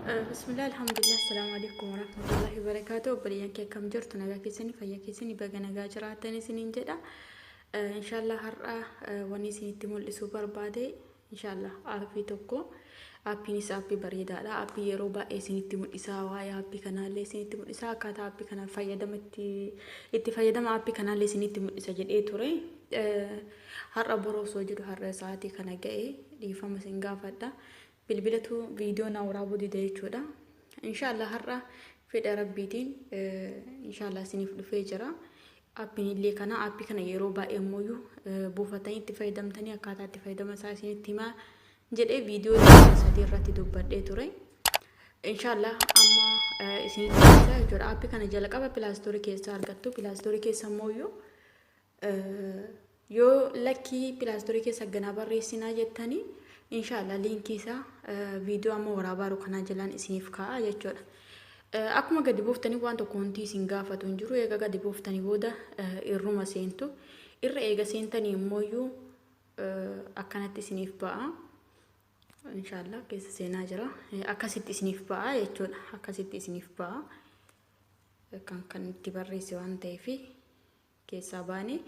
Bismillah, alhamdulillah, assalamu alaikum warahmatullahi wabarakatuh. Obboleeyyan kee, akkam jirtu? Nagaa keessanii, fayyaa keessanii? Baga nagaa jiraattan isiniin jedha. Inshallah har'a wanni isinitti mul'isuu barbaade, inshallah, aappii tokko. Aappiinis aappii bareedaadha. Aappii yeroo baay'ee isinitti mul'isaa, waa'ee aappii kanaallee isinitti mul'isaa, akkaataa aappii kana fayyadama itti fayyadama aappii kanaallee isinitti mul'isa jedhee ture. Har'a boroo osoo jedhu har'a sa'aatii kana ga'e, dhiifama isin gaafadha. Bilbilatu viidiyoo na waraabuu dide jechuudha. Inshaallah har'a fedha rabbiitiin inshaallah isiniif dhufee jira. Aappiin illee kana, aappii kana yeroo baay'ee immoo buufatanii itti fayyadamtanii akkaataa itti fayyadama isaa isinitti himaa jedhee viidiyoo 3 irratti dubbadhee ture. Inshaallah amma isinitti mul'isa jechuudha. Aappii kana jalqaba Play Store keessaa argattu. Play Store keessa immoo yoo lakkii Play Store keessa ganaa barreessinaa jettanii, inshaallah liinkii isaa viidiyoo amma waraabaa jiru kanaa jalaan isiniif kaa'a jechuudha. Akkuma gadi buuftanii waan tokko wanti isin gaafatu hin jiru. Eega gadi buuftanii booda irruma seentu. Irra eega seentanii immoo akkanatti isiniif ba'a. Inshaallah keessa seenaa jira. Akkasitti isiniif ba'a jechuudha. Akkasitti isiniif ba'a. Kan itti barreesse waan ta'eef keessaa baane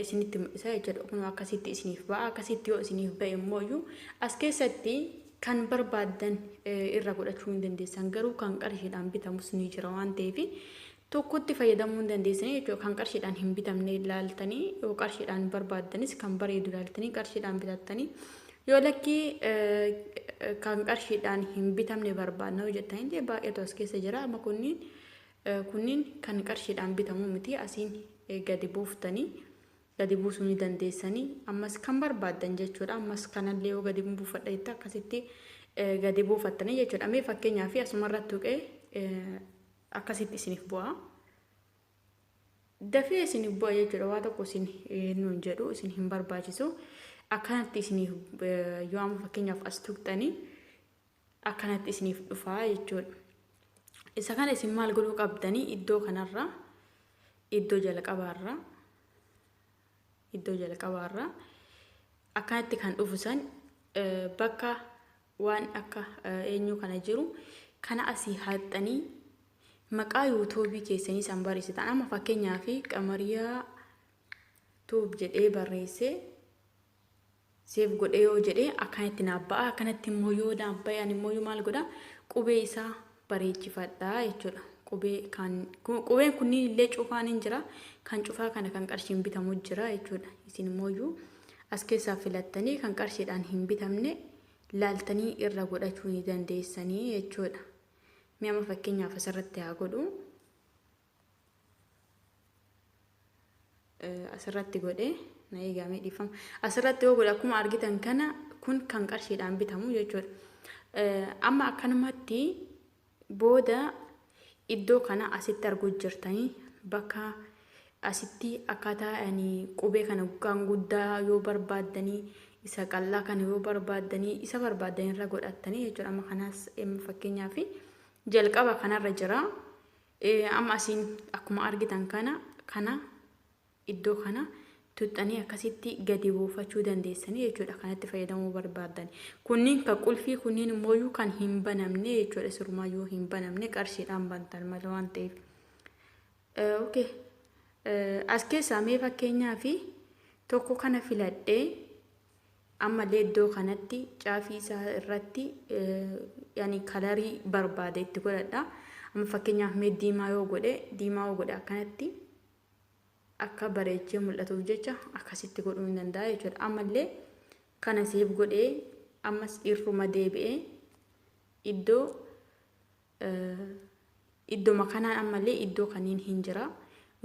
isinitti mul'isa jechuudha. Kun akkasitti isiniif ba'a. Akkasitti yoo isiniif ba'e immoo as keessatti kan barbaaddan irra godhachuu hin dandeessan. Garuu kan qarshiidhaan bitamus ni jira waan ta'eef tokkotti fayyadamuu hin dandeessanii jechuudha. Kan qarshiidhaan hin bitamne ilaaltanii, yoo qarshiidhaan barbaaddanis kan bareedu ilaaltanii qarshiidhaan bitattanii, yoo lakkii kan qarshiidhaan hin bitamne barbaadna yoo jettanillee baay'eetu as keessa jira. Amma kunniin kan qarshiidhaan bitamuu miti, asiin gadi buuftanii gadi buusuu ni dandeessanii, ammas kan barbaaddan jechuudha. Ammas kanallee yoo gadi buufadha jette akkasitti gadi buufattanii jechuudha. Mee fakkeenyaaf asumarratti tuqee akkasitti isiniif bu'a. Dafee isiniif bu'a jechuudha. Waa tokko isin nuun jedhu isin hin barbaachisu. Akkanatti isiniif yoo amma fakkeenyaaf as tuqxanii akkanatti isiniif dhufaa jechuudha. Isa kana isin maal godhuu qabdanii? Iddoo kanarra, iddoo jalqabaarra akkanatti kan dhufu san, bakka waan akka eenyu kana jiru kana asii haaxxanii maqaa yuutuubii keessanii san barreessitan. Amma fakkeenyaaf Qamariyaa Tube jedhee barreessee save godhee yoo jedhee akkanatti naaf ba'a. Akkanatti immoo yoo naaf ba'e, ani immoo maal godha? Qubee isaa bareechifadha jechuudha. Qubee kan qubeen kunniin illee cufaan hin jira. Kan cufaa kana kan qarshiin bitamu jira jechuudha. Isin immoo as keessaa filattanii kan qarshiidhaan hin bitamne laaltanii irra godhachuu ni dandeessanii jechuudha. Mee amma fakkeenyaaf asirratti haa godhu. Asirratti godhee na eegamee, dhiifama. Asirratti yoo godhe akkuma argitan kana kun kan qarshiidhaan bitamu jechuudha. Amma akkanumatti booda iddoo kana asitti arguu jirtanii, bakka asitti akkaataa ani qubee kana kan guddaa yoo barbaaddanii, isa qal'aa kana yoo barbaaddanii, isa barbaaddanii irra godhattanii jechuudha. Amma kanaas fakkeenyaaf jalqaba kanarra jira. Amma asiin akkuma argitan kana iddoo kana tuxxanii akkasitti gadi buufachuu dandeessanii jechuudha, kanatti fayyadamuu barbaaddan. Kunniin kan qulfii, kunniin immoo kan hin banamne jechuudha. Sirumaayyuu hin banamne, qarshiidhaan bantan malee waan ta'eef. Okay. As keessaa mee fakkeenyaa fi tokko kana filadhee ammallee iddoo kanatti caafii isaa irratti yani kalarii barbaade itti godhadha. Amma fakkeenyaaf mee diimaa yoo godhe, diimaa yoo godhe, akkanatti akka bareechee mul'atuuf jecha akkasitti godhuu hin danda'a jechuudha. Ammallee kana save godhee ammas irruma deebi'ee iddoma kanaan ammallee iddoo kanneen hin jira.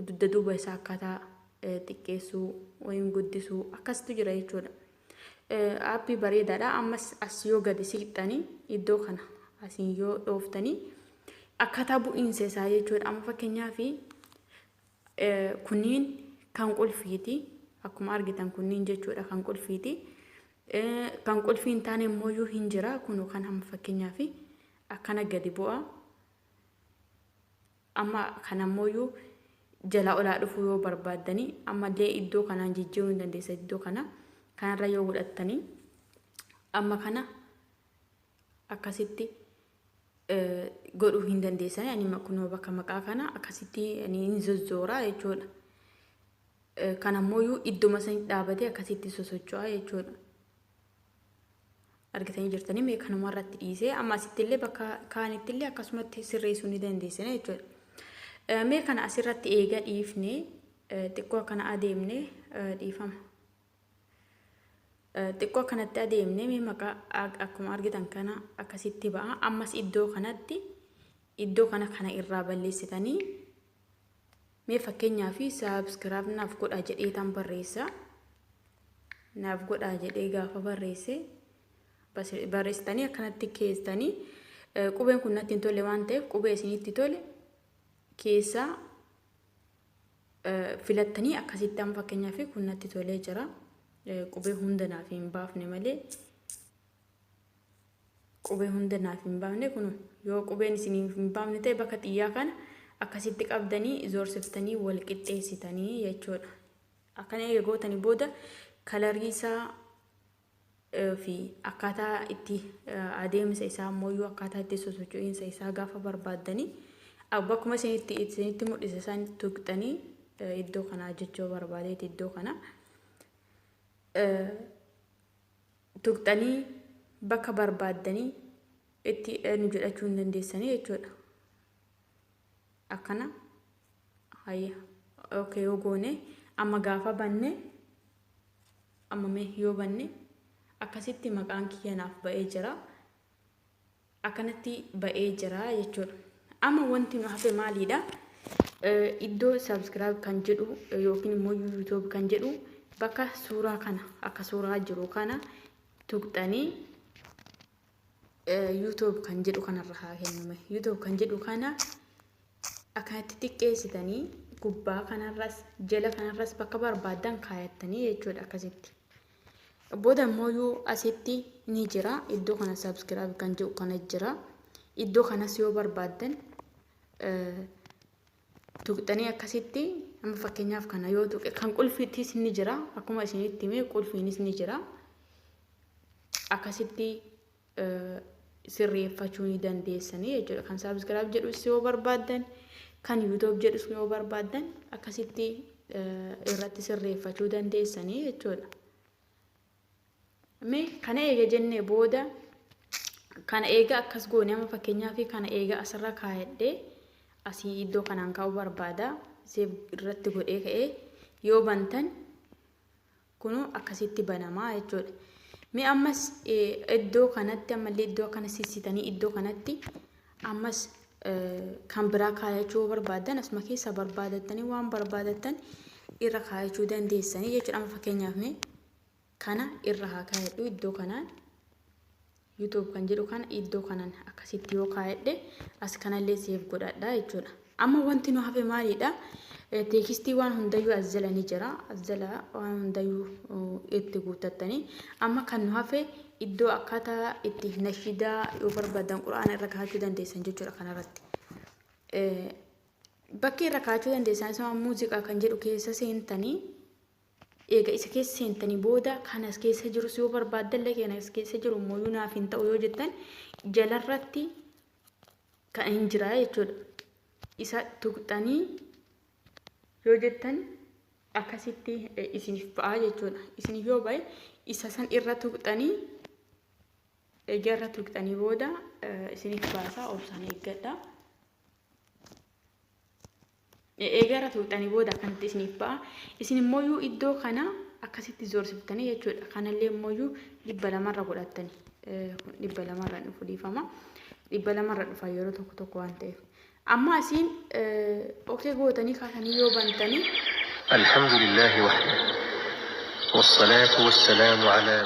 Dugda duuba isaa akkaataa xiqqeessuu wayin guddisuu akkasitu jira jechuudha. Aappii bareedaadha. Ammas as yoo gadi siqxanii, iddoo kana asiin yoo dhooftanii akkaataa bu'iinsa isaa jechuudha. Amma fakkeenyaaf kunniin kan qulfiiti. Akkuma argitan kunniin jechuudha kan qulfiiti. Kan qulfii hin taane immoo hin jira. Kun kan amma fakkeenyaaf akkana gadi bu'a. Amma kana immoo jalaa olaa dhufuu yoo barbaaddanii ammallee iddoo kanaan jijjiiruu hin dandeessa. Iddoo kana kanarra yoo godhattanii amma kana akkasitti Godhuu hin dandeessani. Ani kunoo bakka maqaa kana akkasitti ni zozzooraa jechuudha. Kan ammoo idduma sanitti dhaabatee akkasitti sosocho'a jechuudha. Argitanii jirtanii, mee kanuma irratti dhiisee amma asitti illee bakka kaanitti illee akkasumatti sirreessuu ni dandeessina jechuudha. Mee kana asirratti eega dhiifnee, xiqqoo akkana adeemne, dhiifama. Xiqqoo akkanatti adeemne, mee maqaa akkuma argitan kana akkasitti ba'a. Ammas iddoo kanatti iddoo kana kana irraa balleessitanii, mee fakkeenyaa fi "subscribe naaf godhaa" jedhee tan barreessa. "Naaf godhaa" jedhee gaafa barreesse, barreessitanii akkanatti keessanii, qubeen kun natti hin tolle waan ta'eef, qubee isinitti tole keessaa filattanii akkasitti. Amma fakkeenyaaf kun natti tolee jira. Qubee hunda naaf hin baafne malee, qubee hunda naaf hin baafne. Kun yoo qubeen isiniif hin baafne ta'e, bakka xiyyaa kana akkasitti qabdanii zoorsiftanii wal qixxeessitanii jechuudha. Akkana eega gootanii booda, colorii isaa fi akkaataa itti adeemsa isaa ammoo akkaataa itti sosocho'iinsa isaa gaafa barbaaddanii, bakkuma isinitti mul'ise isaan tuqxanii, iddoo kanaa jechuu barbaadeeti, iddoo kana tuqxanii bakka barbaaddanii itti nu jedhachuu hin dandeessanii jechuudha. Akkana hayya, okay, yoo goone, amma gaafa banne, amma mee yoo banne, akkasitti maqaan kiyya naaf ba'ee jira. Akkanatti ba'ee jira jechuudha. Amma wanti nu hafe maaliidha? Iddoo "subscribe" kan jedhu yookiin immoo "YouTube" kan jedhu, bakka suuraa kana akka suuraa jiru kana tuqxanii, "YouTube" kan jedhu kanarra haa kennume. "YouTube" kan jedhu kana akkanatti xiqqeessitanii, gubbaa kanarras jala kanarras bakka barbaaddan kaayattanii jechuudha akkasitti. Booda immoo asitti ni jira, iddoo kana "subscribe" kan jedhu kana jira. Iddoo kanas yoo barbaaddan tuqxanii akkasitti, amma fakkeenyaaf kana yoo tuqe, kan qulfiittis ni jira, akkuma isinitti hime qulfiinis ni jira. Akkasitti sirreeffachuu ni dandeessanii jechuudha. Kan "subscribe" jedhus yoo barbaaddan, kan "YouTube" jedhus yoo barbaaddan, akkasitti irratti sirreeffachuu dandeessanii jechuudha. Mee kana eega jennee booda, kana eega akkas goone, amma fakkeenyaaf kana eega asirra kaayadhee, asii iddoo kanaan kaa'uu barbaada. Save irratti godhee ka'ee yoo bantan, kunuu akkasitti banamaa jechuudha. Mee ammas iddoo kanatti, ammallee iddoo akkana sissitanii, iddoo kanatti ammas kan biraa kaayachuu barbaadan, asuma keessa barbaadattanii waan barbaadattan irra kaayachuu dandeessanii jechuudha. Amma fakkeenyaaf mee kana irra haa kaayadhu. Iddoo kanaan "YouTube" kan jedhu kana iddoo kanaan akkasitti yoo kaayadhe, as kanallee save godhadha jechuudha. Amma wanti nu hafe maalidha? Textii waan hundayyuu as jala ni jira. As jala waan hundayyuu itti guuttattanii, amma kan nu hafe iddoo akkaataa itti nashidaa yoo barbaadan, quraana irra kaa'achuu dandeessan jechuudha kanarratti. Bakki irra kaa'achuu dandeessan isuma muuziqaa kan jedhu keessa seentanii, eega isa keessa seentanii booda, kan as keessa jirus yoo barbaaddan, kan as keessa jiru immoo naaf hin ta'u yoo jettan, jalarratti kan hin jira jechuudha. Isa tuqxanii yoo jettan, akkasitti isiniif ba'a jechuudha. Isiniif yoo ba'e, isa san irra tuqxanii, eega irra tuqxanii booda isiniif baasaa, obsaan eeggadha. Eega irra tuqxanii booda akkanatti isiniif ba'a. Isin immoo iddoo kana akkasitti zoorsiftanii jechuudha. Kanallee immoo 200rra godhattanii. 200rra dhufu, dhiifama. 200rra dhufa yeroo tokko tokko waan ta'eef. Amma asiin okay gootanii kaasanii yoo bantanii, الحمد لله وحده والصلاة والسلام على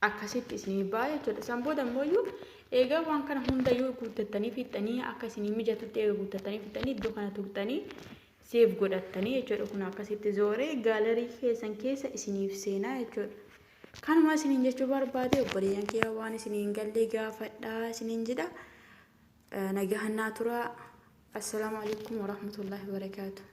akkasitti isinii ba'a jechuudha. Isaan booda immoo eegaa waan kana hundayyuu guuttattanii fixxanii, akka isinii mijatutti eega guuttattanii fixxanii, iddoo kana tuqxanii save godhattanii jechuudha. Kun akkasitti zooree gallery keessan keessa isiniif seenaa jechuudha. Kanuma isiniin jechuu barbaade. Obboleeyyan kiyya, waan isiniin gallee gaafadhaa isiniin jedha. Nagahannaa turaa. Assalaamu alaikum warahmatullaahi wabarakaatuh.